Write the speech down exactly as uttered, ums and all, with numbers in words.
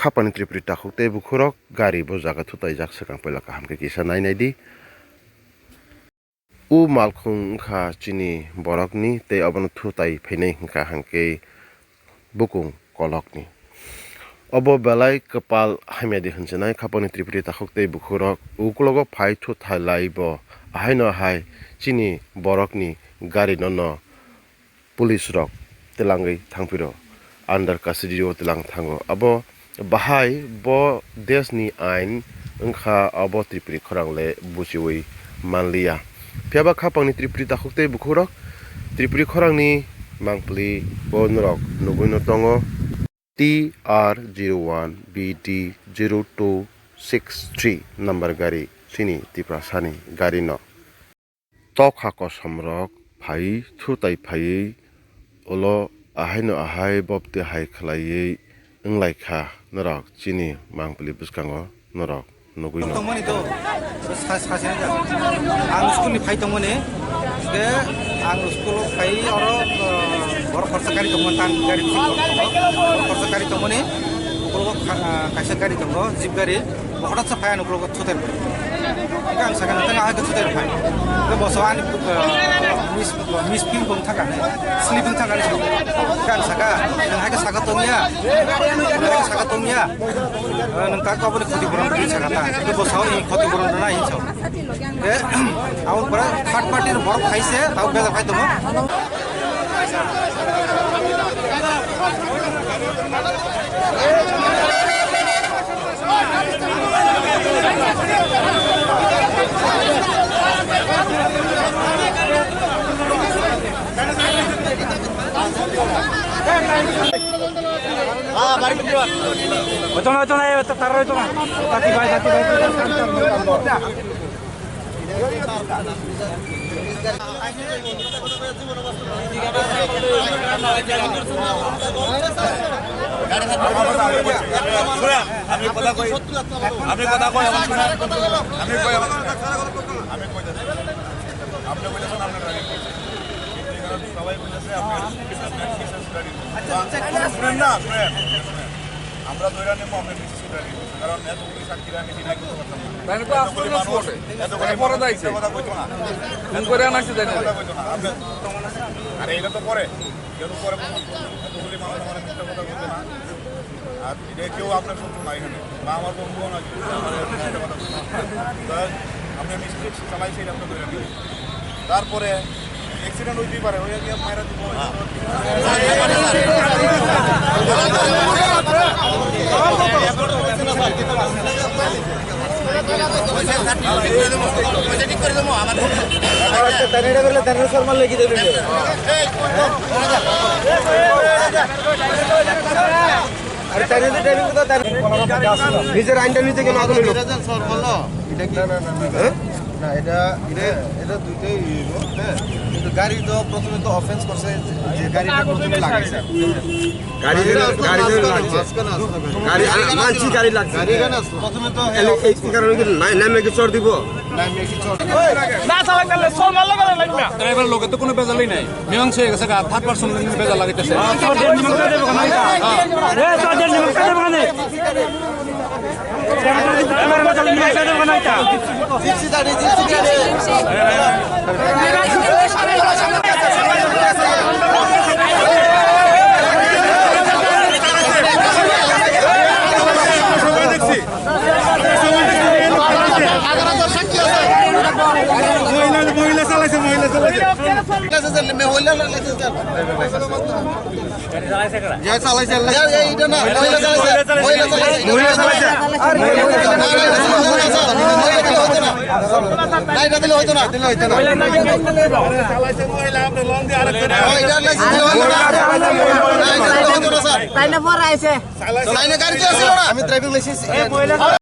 Khapani Tripuri takhuk tei bukhurok gari bo jaga thutaijak, swkang puila kaham khe kisa nai nai di. O malkhung wngkha chini borokni tei obono thutai phainai hwnkha hwnkhe bukung kolokni. Obo belai kwpal hamya di hwnsinai khapani Tripuri takhuk tei bukhurok uklogo phai thuthai lai bo ahaino hai chini borokni gari no no police rok twlangwi thangphiro under custody o twlang thango. Abo bahai bo desh ni ain wngkha, abo Tripuri khorang le buchiwi manliya. Phiya ba khapang ni Tripuri takhuk tei bukhuk rok Tripuri khorang ni mangpili bo norok nugwi no tongo. T R zero one B D zero two six three number gari chini Tiprasani gari no. Tokha kosom rok phai thutai phaiwi ulo ahaino ahai bobti hai khlaiwi wnglaikha norok chini mangpili bwskango norok nugwi no. Tongmani to, sa-, sa-, sa-, ang school ni phai tongmani, hingke ang school o phai oro, uh, borok khorsa gari tongmani, tan gari, borok khorsa gari tongmani, ukulok kha-, uh, kaisa gari tongo, jeep gari. Hothat sa phai ano ukulok thutai rwphai. Kang saka nang hai thutai rwphai. Ke boso ani, uh, miss, miss pin bong thaka ne. Sleeping thaka ne. Kang saka nang hai saka tongya. Nang hai saka tongya. Uh, nang ka ko bole khoti boron saka ta. Ke boso ni khoti boron na hin so. Ke, au pura third party borok khaise, tau bela khai tongo. Oi tong, oi tong, oi tong, oi tong. Tati bai, tati bai. শুনেন, আমি কথা কই, আমি কথা কই, এখন শুনেন, আমি কই, এখন, আমি কই, আপনি কইতেছেন, আপনি driving করছেন। এখানে সবাই কইতেছে, আপনি, আপনি কিসের driving করছেন? শুনেন না, শুনেন, শুনেন। আমরা ধরে নেবো, আপনি কিসের driving করছেন। কারণ এতগুলি সাক্ষীরা আমি deny করতে পারতাম না। তাহলে তো আসলে এতগুলি না মানুষ, স্পটে। এতগুলি পরে মানুষ যাইছে। মিথ্যা কথা কইতো না। ফোন করে আনাইছে জানি। মিথ্যা কথা কইতো না। আপনি, আরে, এটা তো পরে। কেন পরে প্রমাণ করবো? এতগুলি মানুষ আমার মিথ্যা কথা বলবে না। আর এটা কেউ আপনার শত্রু না এখানে। বা আমার বন্ধুও না, কেউ আমার মিথ্যা কথা বলবে না। তা আপনি mistake চালাইছে, এটা আমরা ধরে নিই। তারপরে accident হইতেই পারে, ওই আগে মায়েরা দিব। আরে, তাই না, তাই না, তাই না। নিজের আইনটা নিজে কেন আগুন হইল? এটা কি? না, না, না, না, না। হ্যাঁ? না, এটা, এটা, এটা দুইটাই ইয়ে, হ্যাঁ? কিন্তু গাড়ি তো প্রথমে তো অফেন্স করছে, যে গাড়িটা প্রথমে লাগাইছে। গাড়ি, গাড়ি ধরে লাগছে। মাঝখানে আসলো কেন? গাড়ি, আ-, মানছি গাড়ি লাগছে। গাড়ি এখানে আসলো। প্রথমে তো এই, এই কারণে কি নাই, নামে কি চড় দিব? নামে কি চড় দিব? না চালাইতে হলে চোর মারলে কেন লাগবে? ড্রাইভার লোকে তো কোনো ভেজালই নাই। মীমাংসা হয়ে গেছে গা, থার্ড পার্সন ভেজাল লাগাইতেছে। চোরদের মীমাংসা দেবে কেন এটা? এ, চোরদের মীমাংসা দেবে কেন? এবার ভেজাল মীমাংসা দেবে কেন এটা? মহিলা, মহিলা চালাইছে, মহিলা চালাইছে। যে চালাইছে, এই, এই, এটা না, মহিলা চালাইছে, মহিলা চালাইছে। মহিলা চালাইছে। না, না, এটা মহিলা চালাইছে। না, এটা দিলে হইতো না। দিলে হইতো না। চালাইছে মহিলা, আপনি লং দিয়ে আরেকজন। ও, এটা না, দিলে হইতো না। না, এটা দিলে হইতো না, স্যার। তাই না পরে আইছে। চালাইছে। লাইনে গাড়ি তো ছিল না। আমি ড্রাইভিং লাইসেন্স। এই মহিলা